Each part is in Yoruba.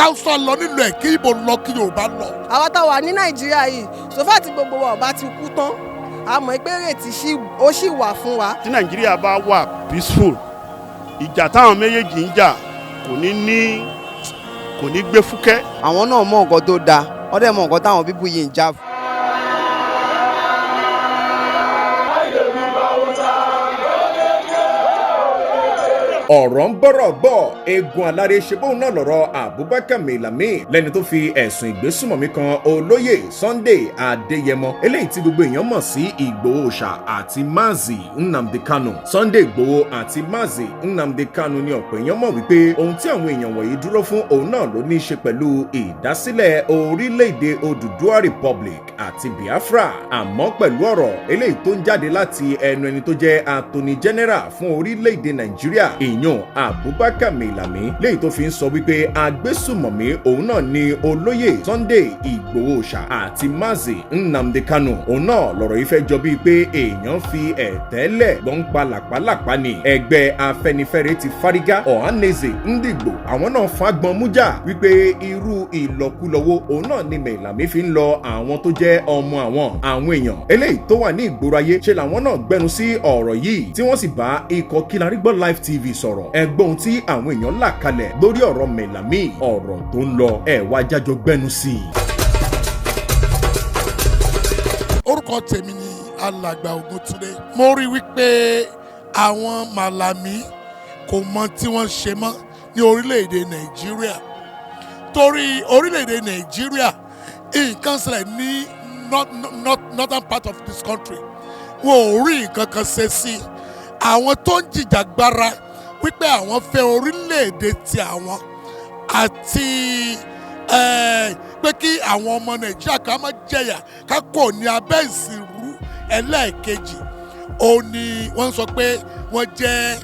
Káwùsà lọ nílò ẹ̀, kí Ìgbò lọ, kí Yorùbá lọ. Àwa tá a wà ní Nàìjíríà yìí, so far tí gbogbo wa ò bá ti kú tán, a mọ̀ pé ìrètí ó ṣì wà fún wa. Tí Nàìjíríà bá wà peaceful, ìjà táwọn méjèèjì ń jà kò ní gbé fúkẹ́. Àwọn náà mọ nǹkan tó dáa, wọ́n dẹ̀ mọ nǹkan táwọn people yìí ń jà fún. Ọ̀rọ̀ ń bọ̀rọ̀ bọ̀, eegun aláré ṣe bóun náà lọ̀rọ̀ Abubakar Malami lẹ́ni tó fi ẹ̀sùn ìgbésùmọ̀mí kan olóyè Sunday Adéyẹmọ, eléyìí tí gbogbo èèyàn mọ̀ sí Ìgbòho Òòṣà, àti Mazi Nnamdi Kanu. Sunday Ìgbòho àti Mazi Nnamdi Kanu ní ọ̀pọ̀ èèyàn mọ̀ wípé ohun tí àwọn èèyàn wọ̀nyí dúró fún, òun náà ló ní í ṣe pẹ̀lú ìdásílẹ̀ orílẹ̀-èdè Odùduwà Republic àti Biafra. Àmọ́ pẹ̀lú ọ̀rọ̀ eléyìí tó ń jáde láti ẹnu ẹni tó jẹ́ Attorney General fún orílẹ̀-èdè Nàìjíríà, ìyẹn Abubakar Malami, léyìí tó fi ń sọ wípé agbésùmọ̀mí òun náà ni olóyè Sunday Ìgbòho Òòṣà àti Mazi Nnamdi Kanu, òun náà lọ̀rọ̀ yìí fẹ́ jọ bíi pé èèyàn fi ẹ̀tẹ́lẹ̀ gbọ́n pa làpálàpá ni. Ẹgbẹ́ Afẹ́nifẹ́re ti fárígá, Ohanaeze Ndigbo, àwọn náà fagbọn mújà wípé irú ìlọkulọ̀wọ́ òun náà ni Malami fi ń lọ àwọn tó jẹ́ ọmọ àwọn èèyàn eléyìí tó wà ní ìgboro ayé. Ṣe làwọn náà gbẹnu sí ọ̀rọ̀ yìí, tí wọ́n sì bá ikọ̀ Kilarigbo Live TV sọ̀rọ̀. Ẹgbọ́n tí àwọn èèyàn là kalẹ̀ lórí ọ̀rọ̀ Malami, ọ̀rọ̀ tó ń lọ, ẹ̀ wá jájọ gbẹnu sí i. Orúkọ tèmi ni Alàgbà Ògúntúndé. Mo rí wípé àwọn Màlàmí kò mọ tí wọ́n ń ṣe mọ́ ní orílẹ̀-èdè Nàìjíríà, torí orílẹ̀-èdè Nàìjíríà, nǹkan ṣẹlẹ̀ ní northern part of this country, wọn ò rí nǹkan kan ṣe sí i. Àwọn tó ń jìjàgbara wípé àwọn fẹ́ orílẹ̀-èdè ti àwọn àti pé kí àwọn ọmọ Nàìjíríà ká má jẹ̀yà, ká kò ní abẹ́ ìsìnrú ẹlẹ́ẹ̀kejì, ó ní wọ́n sọ pé wọ́n jẹ́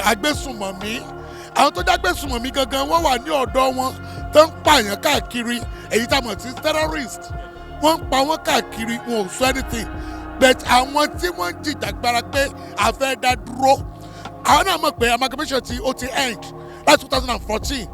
agbésùmọ̀mí. Àwọn tó jẹ́ agbésùmọ̀mí gangan, wọ́n wà ní ọ̀dọ̀ wọn tó ń pààyàn káàkiri, èyí tá a mọ̀ sí terrorist. Wọ́n ń pa wọ́n káàkiri, wọn ò sọ anything. But àwọn tí wọ́n ń jìjàgbara pé a fẹ́ dá dúró, àwọn náà mọ̀ pé amalgamation ti ó ti end láti 2014.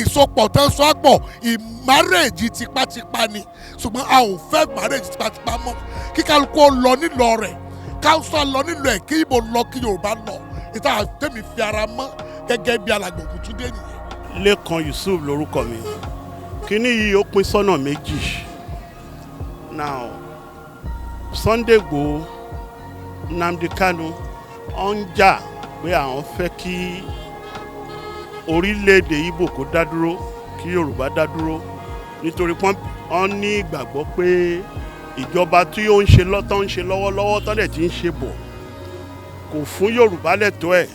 Ìsopọ̀ tó ń sọ pọ̀, ìmárèjì tipátipá ni, ṣùgbọ́n a ò fẹ́ marriage tipátipá mọ́. Kí kálukú ó lọ nílọ rẹ̀, káwùsà lọ nílò ẹ̀, kí Ìgbò lọ, kí Yorùbá lọ. Ìta tẹ̀mí fi ara mọ́ gẹ́gẹ́ bí Alàgbà Ògúntúndé nìyẹn. Lẹ́kan Yusuf lorúkọ mi. Kínní yìí, ó pín sọ́nà méjì. Now, Sunday Igboho, Nnamdi Kanu, ó ń jà pé àwọn fẹ́ kí orílẹ̀-èdè Ìgbò kó dá dúró, kí Yorùbá dá dúró, nítorí wọ́n ní ìgbàgbọ́ pé ìjọba tí ó ń ṣe lọ́tọ́ ń ṣe lọ́wọ́lọ́wọ́ tọ́lẹ̀ tí ń ṣe bọ̀ kò fún Yorùbá lẹ́tọ̀ọ́ ẹ̀,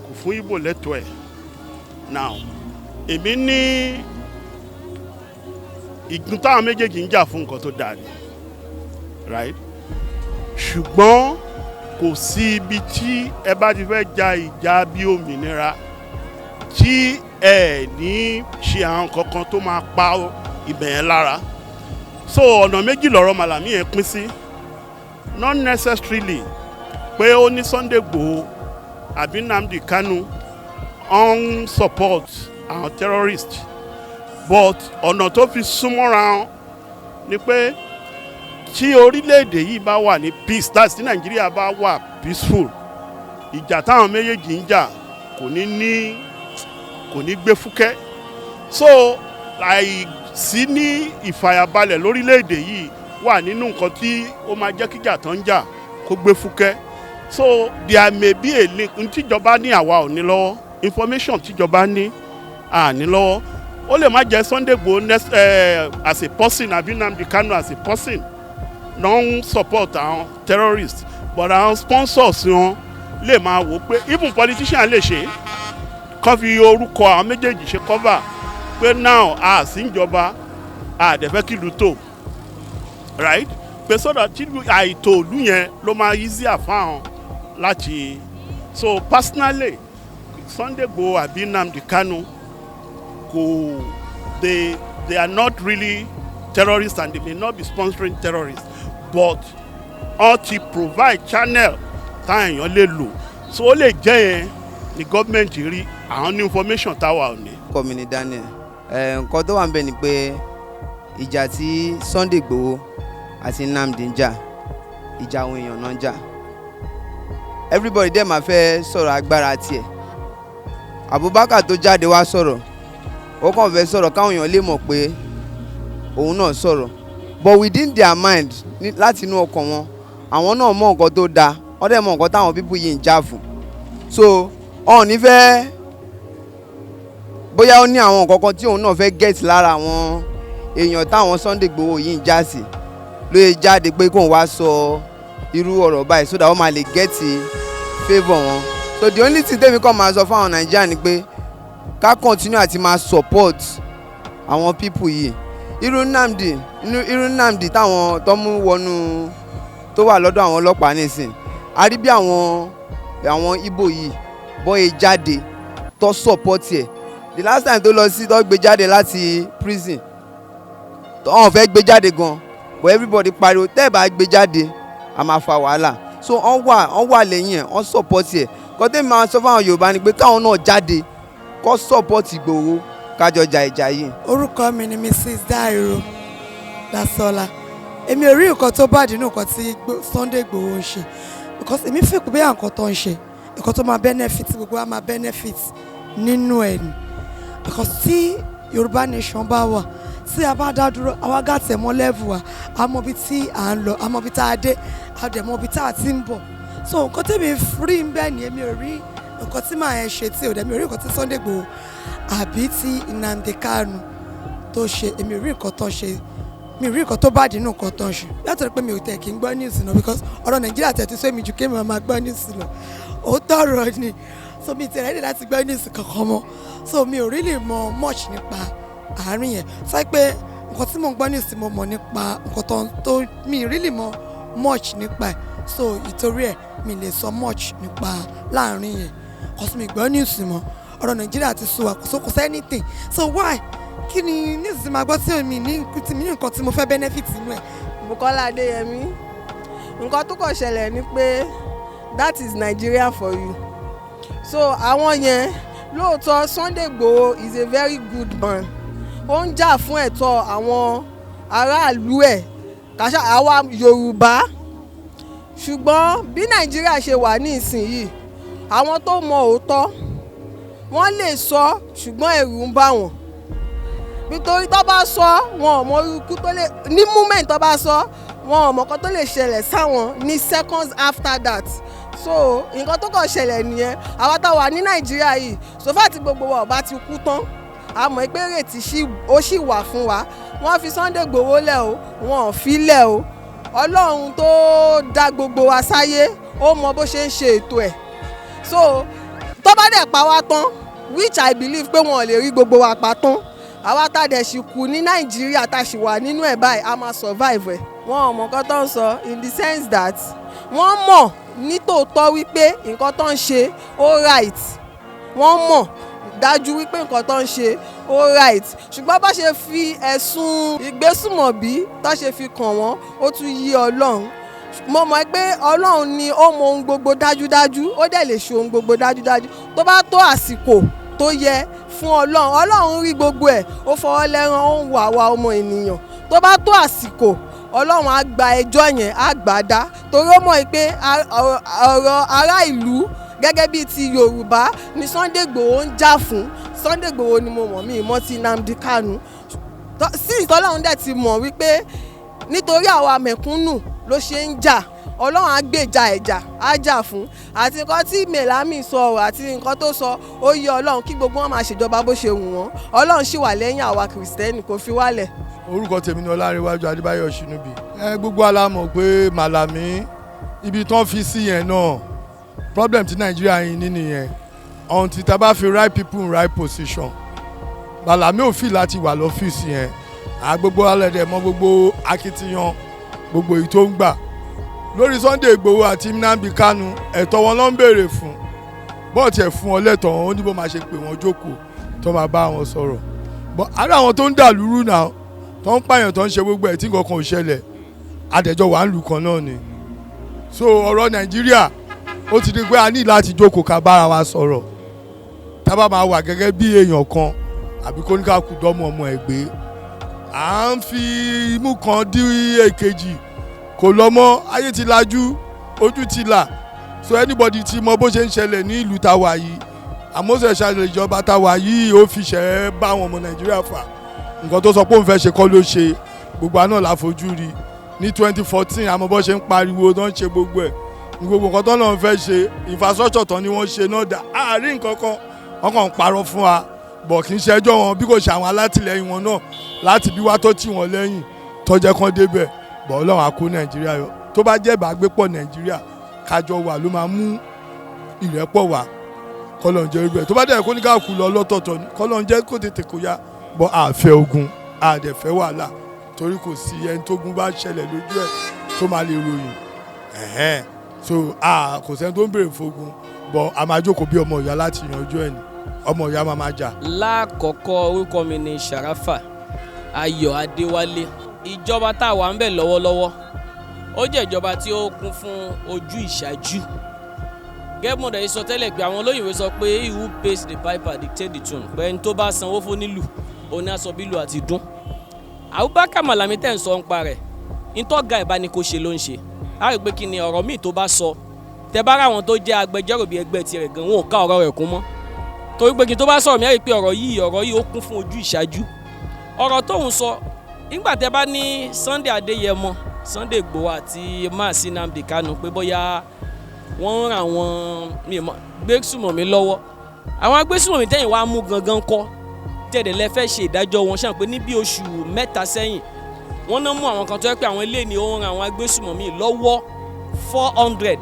kò fún Ìgbò lẹ́tọ̀ọ́ ẹ̀. Now, èmi ní ìgbín táwọn méjèèjì ń jà fún, nǹkan tó dáa ni, right? Ṣùgbọ́n kò sí ibi tí ẹ bá ti fẹ́ ja ìjà bí òmìnira tí ẹ ní ṣe àwọn kankan tó máa pa ibẹ̀ yẹn lára. So ọ̀nà méjì lọ̀rọ̀ Màlàmí yẹn pín sí. Not necessarily pé ó ní Sunday Igboho àbí Nnamdi Kanu ń support àwọn terrorist, but ọ̀nà tó fi súnmọ́ra wọn ni pé tí orílẹ̀-èdè yìí bá wà ní peace, that's tí Nàìjíríà bá wà peaceful, ìjà táwọn méjèèjì ń jà kò ní gbé fúkẹ́. So àìsí ní ìfàyàbalẹ̀ lórílẹ̀-èdè yìí wà nínú nǹkan tí ó máa jẹ́ kíjà tó ń jà kó gbé fúkẹ́. So there may be a link tíjọba ní, àwa ò ní lọ́wọ́. Information tíjọba ní, à ní lọ́wọ́. Ó lè má jẹ́ Sunday Igboho next, as a person àbí Nnamdi Kanu as a person ló ń support àwọn terrorists, but àwọn sponsors wọn lè máa wò pé even politician lè ṣe kọ́ fi orúkọ àwọn méjèèjì ṣe cover pé now a sì ń jọba, a dẹ̀ fẹ́ kí ìlú tò, right? Pé sọ́dọ̀ tí àìtò ìlú yẹn ló máa easier fáwọn láti. So personally, Sunday Igboho àbí Nnamdi Kanu kò, they are not really terrorists and they may not be sponsoring terrorists, but wọ́n ti provide channel táwọn èèyàn lè lò. So ó lè jẹ́ yẹn ni gọ́ọ̀mẹ̀ntì rí, àwa ò mọ̀. Àwọn ní information táwa ò ní. Orúkọ mi ni Daniel. Nǹkan tó wà ń bẹ̀ ni pé ìjà tí Sunday Igboho àti Nnamdi ń jà, ìjà àwọn èèyàn náà ń jà. Everybody dẹ̀ máa fẹ́ sọ̀rọ̀ agbára tiẹ̀. Abubakar tó jáde wá sọ̀rọ̀, ó kàn fẹ́ sọ̀rọ̀ káwọn èèyàn lè mọ̀ pé òun náà sọ̀rọ̀, but within their mind, láti inú ọkàn wọn, àwọn náà mọ nǹkan tó dáa, wọ́n dẹ̀ mọ nǹkan táwọn people yìí ń jà fún. So ọ̀n ní fẹ́ bóyá ó ní àwọn nǹkan kan tí òun náà fẹ́ get lára àwọn èèyàn táwọn Sunday Igboho yìí ń já sí, ló yẹ jáde pé kóun wá sọ irú ọ̀rọ̀ báyìí so that wọ́n máa lè get favour wọn. So the only thing tèmi kàn máa sọ fún àwọn Nàìjíríà ni pé ká continue àti máa support àwọn people yìí. Irú Nnamdi táwọn tó mú wọnú, tó wà lọ́dọ̀ àwọn ọlọ́pàá nísìn, a rí bí àwọn Ìgbò yìí bọ́yè jáde tó support ẹ̀. The last time tó lọ sí, tó gbé jáde láti prison, tó hàn fẹ́ gbé jáde gan, but everybody pariwo, tẹ́ ẹ̀ bá gbé jáde, a máa fa wàhálà. So wọ́n wà lẹ́yìn ẹ̀, wọ́n support ẹ̀. Kọ́ tẹ́mi máa sọ fáwọn Yorùbá ni pé káwọn náà jáde kó support Ìgbòho, kájọ jà ìjà yìí. Orúkọ mi ni Mrs Dairo Dasola. Èmi ò rí nǹkan tó bá dínú nǹkan tí Sunday Igboho ń ṣe, because èmi fi pé bóyá nǹkan tó ń ṣe, nǹkan tó máa benefit gbogbo wa, máa benefit nínú ẹ̀ ni, because tí Yorùbá nation bá wà, tí a bá dá dúró, àwa gàtẹ̀ mọ́ level wa, a mọ ibi tí à ń lọ, a mọ ibi tá a dé, a dẹ̀ mọ ibi tá a ti ń bọ̀. So nǹkan tèmi rí ń bẹ́ẹ̀ ni, èmi ò rí nǹkan tí màá yẹn ṣe tí ò dẹ̀, mi ò rí nǹkan tí Sunday Igboho àbí tí Nnamdi Kanu tó ṣe. Èmi ò rí nǹkan tó ṣe, mi ò rí nǹkan tó bá dínú nǹkan tó ń ṣe, látọ̀rọ̀ pé mi ò tẹ̀ kí n gbọ́ news náà, because ọ̀rọ̀ Nàìjíríà tẹ̀ ti sọ èmi ju kémi máa gbọ́ news lọ. Òótọ́ ọ̀rọ̀ ni. So mi tẹ̀ ready láti gbọ́ news kankan mọ́, so mi ò really mọ much nípa àárín yẹn. Sọ pé nǹkan tí mò ń gbọ́ news tí mo mọ̀ nípa nǹkan tó mi really mọ much nípa ẹ̀, so ìtorí ẹ̀ mi lè sọ much nípa láàrin yẹn, cause mi gbọ́ news mọ́. Ọ̀rọ̀ Nàìjíríà ti sú wa, kò so kò sí anything, so why, kí ni news tí máa gbọ́ tí mi ní, tí mi ní nǹkan tí mo fẹ́ benefit nínú ẹ̀? Bukola Adéyẹmí. Nǹkan tó kàn ṣẹlẹ̀ ni pé that is Nigeria for you. So àwọn yẹn, lóòótọ́, Sunday Igboho is a very good man. Ó ń jà fún ẹ̀tọ́ àwọn aráàlú ẹ̀, kàṣà àwa Yorùbá. Ṣùgbọ́n bí Nàìjíríà ṣe wà ní ìsinyìí, àwọn tó mọ òótọ́, wọ́n lè sọ, ṣùgbọ́n ẹ̀rù ń bà wọ́n, nítorí tó bá sọ, wọn ò mọ ikú tó lè ní moment tó bá sọ, wọn ò mọ nǹkan tó lè ṣẹlẹ̀ sáwọn ní seconds after that. So nǹkan tó kàn ṣẹlẹ̀ nìyẹn. Àwa tá wà ní Nàìjíríà yìí, so far tí gbogbo wa ò bá ti kú tán, a mọ̀ pé ìrètí ó ṣì wà fún wa. Wọ́n fi Sunday Igboho lẹ̀ o, wọn ò fi lẹ̀ o, Ọlọ́run tó dá gbogbo wa sáyé, ó mọ bó ṣe ń ṣe ètò ẹ̀. So tó bá dẹ̀ pa wá tán, which I believe pé wọn ò lè rí gbogbo wa pa tán, àwa tá a dẹ̀ sì kù ní Nàìjíríà, tá a sì wà nínú ẹ̀ báyìí, a máa survive ẹ̀. Wọn ò mọ̀ nǹkan tó ń sọ in the sense that wọ́n mọ̀ nítòótọ́ wípé nǹkan tó ń ṣe ó right. Wọ́n mọ̀ dájú wípé nǹkan tó ń ṣe ó right, ṣùgbọ́n bá ṣe fi ẹ̀sùn ìgbésùmọ̀bí tó ṣe fi kàn wọ́n, ó tún yí Ọlọ́run. Mo mọ̀ pé Ọlọ́run ni ó mọ ohun gbogbo dájúdájú, ó dẹ̀ lè ṣe ohun gbogbo dájúdájú. Tó bá tó àsìkò tó yẹ fún Ọlọ́run, Ọlọ́run rí gbogbo ẹ̀, ó fọwọ́ lẹ́rán, ó ń wo àwa ọmọ ènìyàn. Tó bá tó àsìkò, Ọlọ́run á gba ẹjọ́ yẹn, á gbà á dá, torí ó mọ̀ pé ọ̀rọ̀ ará ìlú gẹ́gẹ́ bíi ti Yorùbá ni Sunday Igboho ń jà fún. Sunday Igboho ni mo mọ̀, mí ìmọ̀ ti Nnamdi Kanu sí. Ìtọ́lọ́run dẹ̀ ti mọ̀ wípé nítorí àwa mẹ̀kúnnù ló ṣe ń jà. Ọlọ́run á gbèjà ẹ̀jà, á jà fún. Àti nǹkan tí Malami sọ àti nǹkan tó sọ, ó yẹ Ọlọ́run. Kí gbogbo wọn máa ṣèjọba bó ṣe wù wọ́n, Ọlọ́run sì wà lẹ́yìn àwa Kìrìsìtẹ́nì, kò fi wálẹ̀. Orúkọ tèmi ni Ọlárẹ̀wájú Adébáyọ̀ Ṣínúbì. Ẹ gbogbo wa la mọ̀ pé Malami, ibi tán fi sí yẹn náà, problem tí Nàìjíríà yìí ní nìyẹn. Until tá a bá fi right people in right position, Malami ò fi láti wà lọ́fíìsì yẹn. Gbogbo alẹ́ dẹ̀ mọ̀ gbogbo akitiyan, gbogbo èyí tó ń gbà lórí Sunday Igboho àti Nnamdi Kanu. Ẹ̀tọ́ wọn ló ń béèrè fún. Bọ́ọ̀tì ẹ̀ fún wọn lẹ́tọ̀ọ́ wọn, ó ní bó máa ṣe pè wọ́n jókòó, tó máa bá wọn sọ̀rọ̀. But ara àwọn tó ń dà lúrú náà, tó ń pààyàn, tó ń ṣe gbogbo ẹ̀, tí nǹkan kan ò ṣẹlẹ̀, àdẹ̀jọ́ wà ń lù kan náà ni. So ọ̀rọ̀ Nàìjíríà, ó ti di pé a ní láti jókòó ká bára wa sọ̀rọ̀. Tá bá máa wà gẹ́gẹ́ bí èèyàn kan, àbí kóníkàkú dọ́mọ ọmọ ẹ̀ gbé, à ń fi imú kan dí èkejì, kò lọ mọ́. Ayé ti lajú, ojú ti là, so anybody ti mọ bó ṣe ń ṣẹlẹ̀ ní ìlú tá wà yìí. Àmọ́ ṣẹ̀ṣẹ̀ ìjọba tá wà yìí, ó fi ṣẹ́ bá àwọn ọmọ Nàìjíríà fà. Nǹkan tó sọ pé òun fẹ́ ṣe kọ́ ló ṣe. Gbogbo àná la fojú rí ní 2014. Àmọ́ bó ṣe ń pariwo tó ń ṣe gbogbo ẹ̀, gbogbo nǹkan tó náà fẹ́ ṣe, infrastructure tán ni wọ́n ṣe náà dà, àárín nǹkan kan, wọ́n kàn ń parọ́ fún wa bọ̀. Kì í ṣe ẹjọ́ wọn, bí kò ṣe àwọn alátìlẹyìn wọn náà láti bí wá tó tì wọ́n lẹ́yìn tọ́jẹ́ kan débẹ̀ bọ̀. Ọlọ́run á kó Nàìjíríà yọ. Tó bá jẹ́ ìbágbépọ̀ Nàìjíríà, kájọ wà ló máa mú ìrẹ́pọ̀ wá. Kọ́lọ́n jẹ́ ibẹ̀. Tó bá dẹ̀ kó ní ká kú lọ lọ́tọ̀ọ̀tọ̀ ni, kọ́lọ́n jẹ́ kó tètè kó yá bọ́. Àfẹ́ ogun, àdẹ̀fẹ́ wàhálà, torí kò sí ẹni tógun bá ṣẹlẹ̀ lójú ẹ̀ tó máa lè ròyìn ẹ̀hẹ́n. So kò sẹ́ni tó ń béèrè fogun bọ̀. A máa jókòó bí ọmọ ìyá láti yanjú ẹ̀ ní ọmọ ìyá máa máa jà. Lákọ̀ọ́kọ́, orúkọ mi ni Sharafa Ayọ̀ Adéwálé. Ìjọba tá a wà ń bẹ̀ lọ́wọ́lọ́wọ́, ó jẹ́ ìjọba tí ó kún fún ojú ìṣáájú. Gẹ́gẹ́ mo dẹ̀ sọ tẹ́lẹ̀ pé àwọn olóyìnbó sọ pé "He who pays the piper dictate the tune", pé ẹni tó bá sanwó fún nílù, òun ní aṣọ bílù àti dún. Abubakar Malami tẹ̀ ń sọ ń pa rẹ̀, ntọ́ga ìbáni kò ṣe ló ń ṣe. A rí i pé kí ni ọ̀rọ̀ míì tó bá sọ, tẹ bá rà wọn tó jẹ́ agbẹjọ́rò bíi ẹgbẹ́ tirẹ̀ gan, wọn ò ká ọ̀rọ̀ rẹ̀ kún mọ́, torí pé kí n tó bá sọ̀rọ̀ mi, á rí i pé ọ̀rọ̀ yìí ó kún fún ojú ìṣáájú. Ọ̀rọ̀ tóun sọ nígbà tẹ bá ní Sunday Adéyẹmọ, Sunday Igboho àti Mazi Nnamdi Kanu, pé bóyá wọ́n ń ràn wọ́n gbésùmọ̀mí lọ́wọ́, àwọn agbésùmọ̀mí tẹ̀yìn wá mú gangan kọ́ tẹ̀lé lẹ fẹ́ ṣe ìdájọ́ wọn. Ṣàn pé ní bí oṣù 3 sẹ́yìn, wọ́n náà mú àwọn kan tó yẹ pé àwọn ilé ni ó ń ran àwọn agbésùmọ̀mí lọ́wọ́, 400.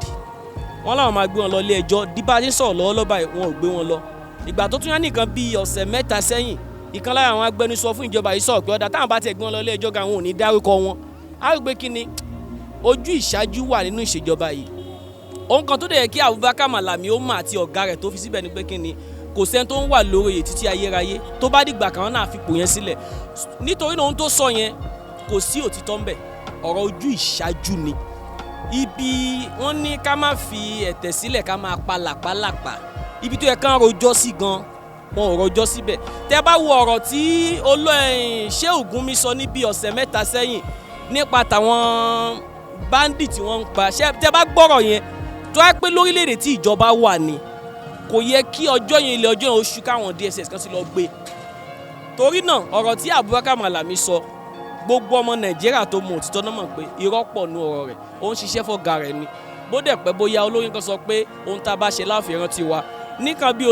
Wọ́n láwọn máa gbé wọn lọ ilé ẹjọ́. Díbà tí ń sọ̀rọ̀ lọ́wọ́ báyìí, wọn ò gbé wọn lọ. Ìgbà tó tún yá nìkan, bíi ọ̀sẹ̀ 3 sẹ́yìn, ìkan lára àwọn agbẹnusọ fún ìjọba yìí sọ̀rọ̀ pé ọ̀dà táwọn bá tiẹ̀ gbé wọn lọ ilé ẹjọ́ gan, àwọn ò ní dárúkọ wọn. Á rí pé kí ni ojú ìṣáájú wà nínú ìṣèjọba yìí. Ohun kan tó dẹ̀ yẹ kí Abubakar Malami ó mọ̀ àti ọ̀gá rẹ̀ tó fi síbẹ̀ ni pé kí ni, kò sẹ́ni tó ń wà lórí oyè títí ayérayé. Tó bá dìgbà kan náà, fipò yẹn sílẹ̀. Nítorí náà, ohun tó sọ yẹn, kò sí òtítọ́ ńbẹ̀, ọ̀rọ̀ ojú ìṣáájú ni. Ibi wọ́n ní ká má fi ẹ̀tẹ̀ sílẹ̀, ká máa pa làpálàpá, ibi tó yẹ kán rojọ́ sí gan, wọn ò rojọ́ síbẹ̀. Tẹ́ bá wo ọ̀rọ̀ tí olóyìn Shehu Gumi sọ ní bí ọ̀sẹ̀ 3 sẹ́yìn nípa tàwọn bandit tí wọ́n ń pa, tẹ́ bá gbọ́rọ̀ yẹn, tó yẹ pé lórílẹ̀‐èdè tí ìjọba wà ní, kò yẹ kí ọjọ́ yẹn, ilé ọjọ́ yẹn oṣù, káwọn DSS kan sì lọ gbé. Torí náà, ọ̀rọ̀ tí Abubakar Malami sọ, gbogbo ọmọ Nàìjíríà tó mọ òtítọ́ náà mọ̀ pé irọ́ pọ̀ nú ọ̀rọ̀ rẹ̀. Ó ń ṣiṣẹ́ fọ́gà rẹ̀ ni. Bó dẹ̀ pẹ́ bóyá, olórin kan sọ pé ohun tá a bá ṣe láàfin rántí wa. Nìkan bí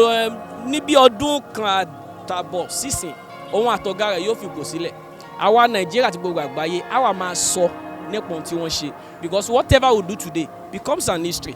ní bí ọdún kan àtàbọ̀ sísìn, òun àtọ̀gá rẹ̀ yóò fipò sílẹ̀. Àwa Nàìjíríà àti gbogbo àgbáyé, àwa máa sọ nípa ohun tí wọ́n ṣe, because whatever we do today becomes an history.